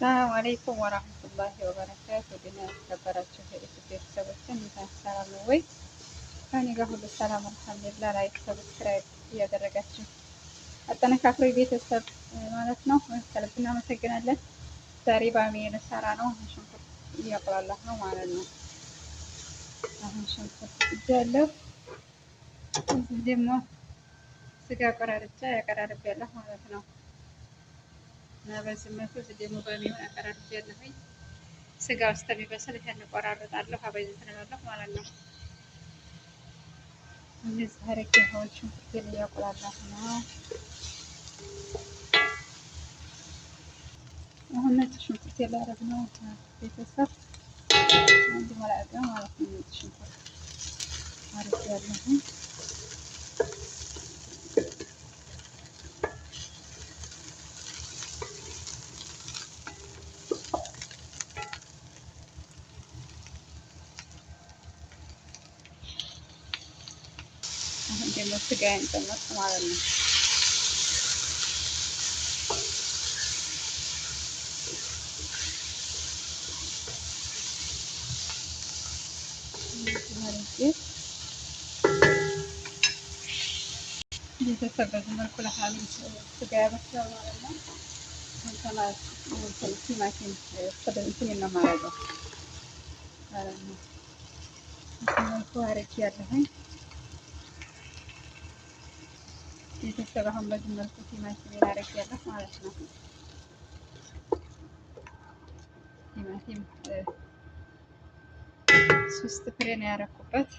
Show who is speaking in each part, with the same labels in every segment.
Speaker 1: ሰላም አለይኩም ወራህመቱላሂ ወበረካቱ። ድና የተከበራችሁ የኢትዮጵያ ቤተሰቦች እንዴት ሰላም ነው ወይ? ከእኔ ጋር ሁሉ ሰላም አልሐምዱሊላህ። like subscribe እያደረጋችሁ አጠነካክሮ ቤተሰብ ማለት ነው። ከልብ እናመሰግናለን። ዛሬ ባሚያ ልሰራ ነው። ሽንኩርት እያቁላላሁ ነው ማለት ነው። አሁን ሽንኩርት እጃለሁ። እዚህ ደግሞ ስጋ ቆራርጫ ያቀራርቤያለሁ ማለት ነው። እና በዚህ መልኩ እዚህ ደግሞ ባሚያውን አቀራርቤያለሁኝ። ስጋ እስከሚበስል ይሄን እቆራርጣለሁ፣ አበይ እንትን እላለሁ ማለት ነው። እንደዚህ አድርጌ አሁን ሽንኩርቴን እያቁላላሁ ነው። አሁን ነጭ ሽንኩርት ላደርግ ነው ቤተሰብ፣ አንድ መላእቃ ማለት ነው። ነጭ ሽንኩርት አድርጌያለሁኝ። አሁን ደግሞ ስጋዬን ጨመርኩ ማለት ነው። ቤተሰብ በዚህ መልኩ ለሀሚ ስጋ ያበስላል ማለት ነው። ቲማቲም እንትን ነው የማደርገው ማለት ነው። በዚህ መልኩ አድርጌያለሁኝ። ቤተሰብ አሁን በዚህ መልኩ ቲማቲም አድርጌያለሁ ማለት ነው። ቲማቲም 3 ፍሬ ነው ያደረኩበት።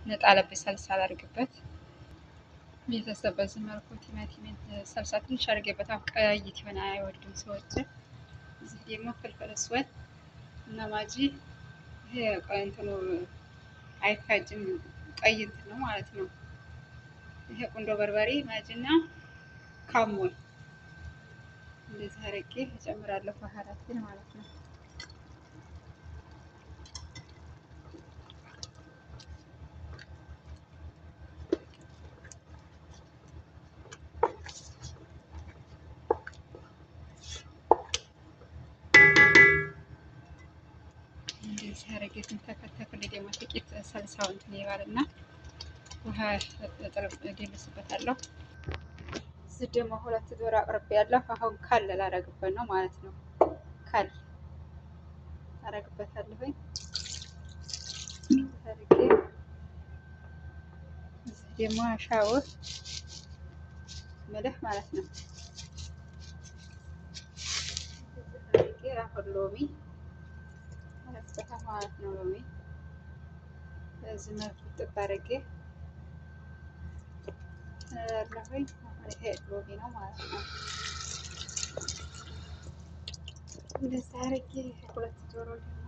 Speaker 1: ነጣለብኝ ሰልሳ አላደርግበት። ቤተሰብ በዚህ መልኩ ቲማቲም ሰልሳ ትንሽ አድርጌበት፣ ቀይ ቲሆን አይወዱም ሰዎች። እዚህ ደግሞ ፍልፍል እስወድ እና ማጂ፣ ይሄ እንትኑ አይፋጅም፣ ቀይ እንትን ነው ማለት ነው። ይሄ ቁንዶ በርበሬ፣ ማጂና ካሞን እንደዚህ አድርጌ እጨምራለሁ ባህራቴን ማለት ነው። እንደዚህ አድርጌ ስንተከተክልኝ ደግሞ ጥቂት ሰልሳው እንትን ይባልና ውሃ እደልስበታለሁ። እዚህ ደግሞ 2 ዶሮ አቅርቤያለሁ። አሁን ካል ላደርግበት ነው ማለት ነው። ካል አደርግበታለሁኝ። አድርጌ እዚህ ደግሞ አሻውር ምልህ ማለት ነው። አድርጌ አሁን ሎሚ አረግበታለሁ ማለት ነው። ሎሚ በዚህ መልኩ ጥብ አድርጌ እላለሁኝ። አሁን ይሄ ሎሚ ነው ማለት ነው። እንደዚህ አድርጌ 2 ዶሮ ደግሞ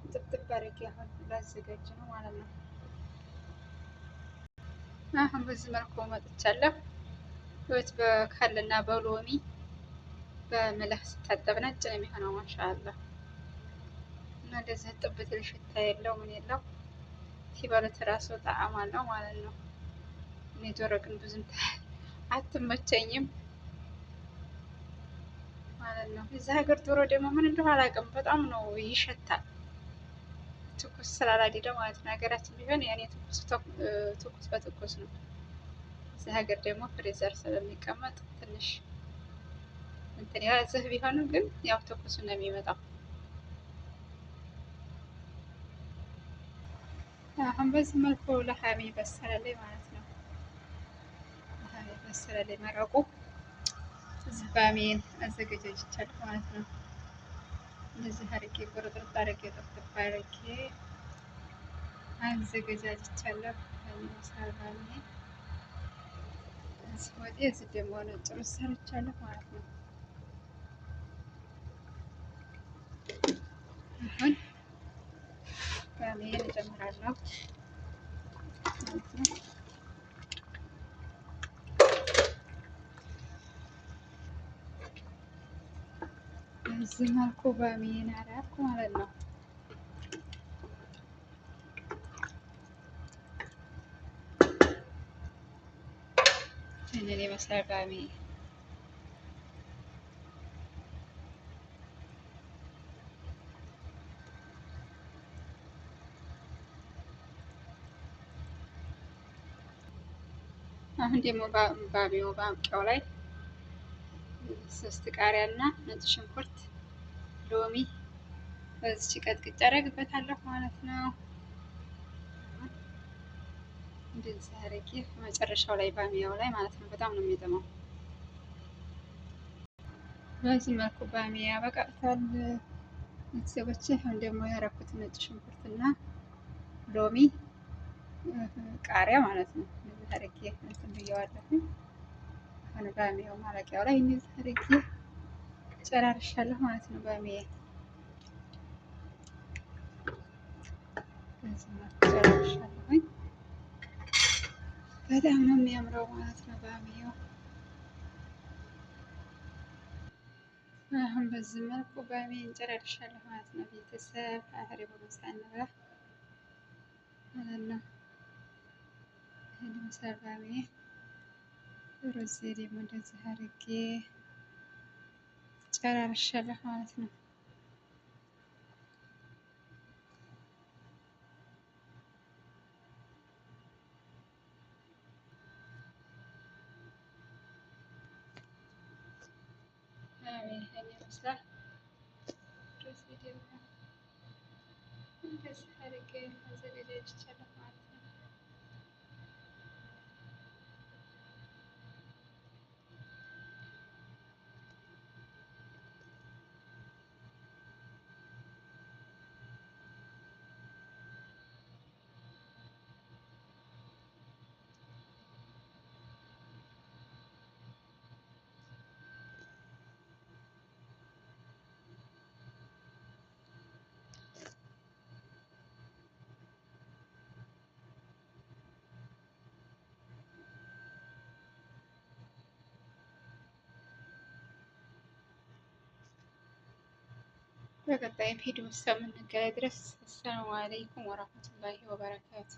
Speaker 1: ጥብጥብ አድርጌ አሁን ላዘጋጅ ነው ማለት ነው። አሁን በዚህ መልኩ መጥቻለሁ። ወት በካልና በሎሚ በምልህ ስታጠብ ነጭ ነው የሚሆነው ማሻአላህ። እና እንደዚህ ጥብት ሽታ የለው ምን የለው፣ ሲበሉት እራሱ ጣዕም አለው ማለት ነው። እኔ ዶሮ ግን ብዙም አትመቸኝም ማለት ነው። እዚህ ሀገር ዶሮ ደግሞ ምን እንደሆነ አላውቅም፣ በጣም ነው ይሸታል። ትኩስ ስላላደለ ማለት ነው። ሀገራችን ቢሆን ያኔ ትኩስ በትኩስ ነው። እዚህ ሀገር ደግሞ freezer ስለሚቀመጥ ትንሽ እንትን ያው እዚህ ቢሆንም ግን ያው ትኩስ ነው የሚመጣው። አሁን በዚህ መልኩ ለሀሚ በሰለልኝ ማለት ነው። ለሀሚ በሰለልኝ መረቁ። እዚህ ባሚን አዘገጃጅቻለሁ ማለት ነው። እንደዚህ አድርጌ ቁርጥርጥ አድርጌ ጥፍጥፍ አድርጌ አዘገጃጅቻለሁ። ባሚ እዚህ ወጤ እዚህ ደግሞ ነጭ ሩዝ ሰርቻለሁ ማለት ነው። አሁን ባሚን እጨምራለሁ ማለት ነው። በዚህ መልኩ ባሚን አደረኩ ማለት ነው። ይህንን ይመስላል ባሚ። አሁን ደግሞ ባሚያው ማብቂያው ላይ 3 ቃሪያ እና ነጭ ሽንኩርት፣ ሎሚ በዚች ቀጥቅጬ አደርግበታለሁ ማለት ነው። እንደዚህ አድርጌ መጨረሻው ላይ ባሚያው ላይ ማለት ነው። በጣም ነው የሚጥመው። በዚህ መልኩ ባሚያ በቃልታል ቤተሰቦቼ። አሁን ደግሞ ያደረኩት ነጭ ሽንኩርትና ሎሚ ቃሪያ ማለት ነው። እንደዚህ አድርጌ እንትን ብየዋለሁ። አሁን ባሚያው ማለቂያው ላይ እንደዚህ አድርጌ ጨራርሻለሁ ማለት ነው። ባሚያ በዚህ መልኩ ጨራርሻለሁኝ። በጣም ነው የሚያምረው ማለት ነው ባሚያው። አሁን በዚህ መልኩ ባሚያ እንጨራርሻለሁ ማለት ነው። ቤተሰብ አህሪ በምሳ እንብላ ማለት ነው። ይህን ይመስላል ባሚያ። ሩዝ ደግሞ እንደዚህ አድርጌ ጨራርሻለሁ ማለት ነው። ይህን ይመስላል። ሩዝ ደግሞ እንደዚህ አድርጌ አዘገጃጅቻለሁ ማለት ነው። በቀጣይ ቪዲዮ እስከምንገናኝ ድረስ አሰላሙ አለይኩም ወራህመቱላሂ ወበረካቱ።